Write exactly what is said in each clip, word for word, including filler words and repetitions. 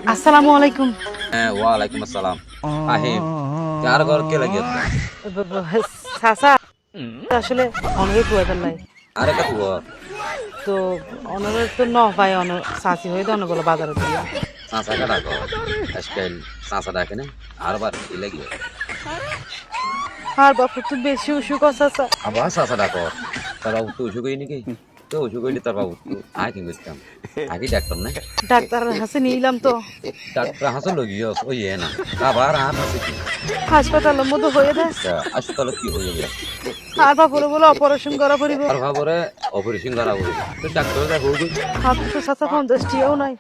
Assalamu alaikum. Hé, walaikum assalam. Fahim, tui añár górot kiyólla giyós? Sasa, asóle onoré tuwaibar lái. Añáre kiyá tuwar? Tóu onoré tóu no fai, onor sasi hoiyé dé onor bóle bazarot giyé. Sasa kiyá dhakó? Ajkal sasa dhake né? Añár baf kiyólla giyé? Añár baf tóu beci ocúk sasa. Abar sasa dhakó? Tor baf tóu ocúk óiye né ki? Tóu ocúk óile tor baf tóu añí ki goittám? Añí ki dhaktor né? Dhaktoror hañsé nilam tóu. Dhaktoror hañsé loi giyós, óiye na. Abar añár hañsé ki? Háspatallor modde hoiyé dé. Accá, háspatallot ki hoiyé dé? Añár baforé bóle operecon gorá foribó. Añár baforé operecon gorá foribó. Tóu dhaktoré dé hoói goi. Añár tóu sasa fonzaic tiyá ó nái.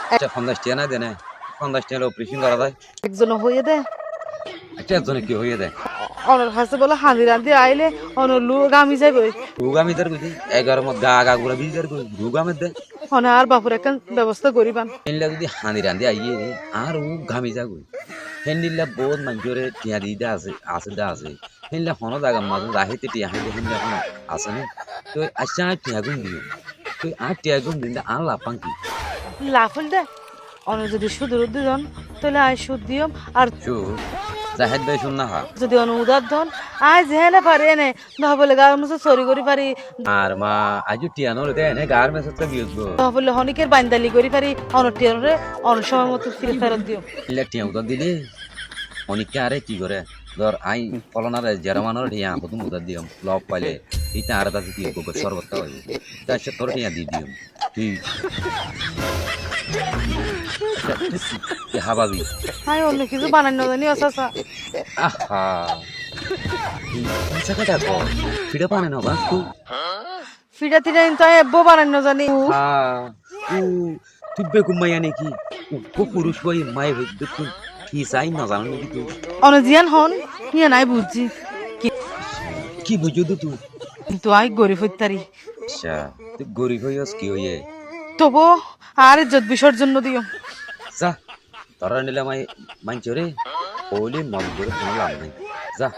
Accá, fonzaic tiyá nái dé né? Fonzaic tiyá loi operecon gorá zai? Ekzone hoiyé dé. Accá, ekzone ki hoiyé dé? Onor hañsé bóle hañdi randi ailé onor luu gámi zaiboi. Luu gámi zar goi dé? Egaror modde ga ga gura bizi zar goi, luu gámi dé. One añár bafor ekkán bebosta goríban. Héndilla zodi hañdi randi aiyé, añár luu gámi zar goi. Héndilla bout maincóre tiyá di dé asé, asé dé asé. Héndilla honó zagar mazé zahíte tiyá háiye dé héndilla honó asé né? Tói accá añí tiyá gún diyum. Tói añí tiyá gún diyum dé añár laf fán ki? Laf óilde, one zodi cúdor uddí don, tóile añí cúd diyum. Ar cúd? Zahír bái cúd no há. Zodi one udár don, añí zeéne fari éne, dóile gaár mezot sóri gorí fari. Ar ma, aijjó tiyá no óile dé éne gaár mezot giyós goi. Dóile honíkiyar baindali gorí fari, onor tiyá oré, one cómor moto firi ferot diyum. Héndilla tiyá udár dilé, honíkka añáre ki goré? Dór, añí fólonare, jeromanore tiyá fotún udár diyum, lof faile, íte añáre dase ki goibbo, córbot háwaibo. Te accá, toré tiyá di diyum. Tui, tui hábabi. Añí onno kessú banai no zani, ó sasa. Aha. Tui, tui saka dhakó. Fiçá banai no zans tui? Fiçá tiçá kintu añí ebbó banai no zani. Ha, u, tui begum maiya né ki? Uggwá furuc fuaye maiya foiddóttun ki sai no zano né ki tui? One ziyán hoón, yían añí buijjí. Ki, ki buijjó dé tui? Kintu añí gorif óittari. Accá, tui gorif óiyos ki óiye? Tobu añár izzot bisorjon no diyum. Za, toré endilla mai-, maincóre óile modot gorí honó laf nái. Za.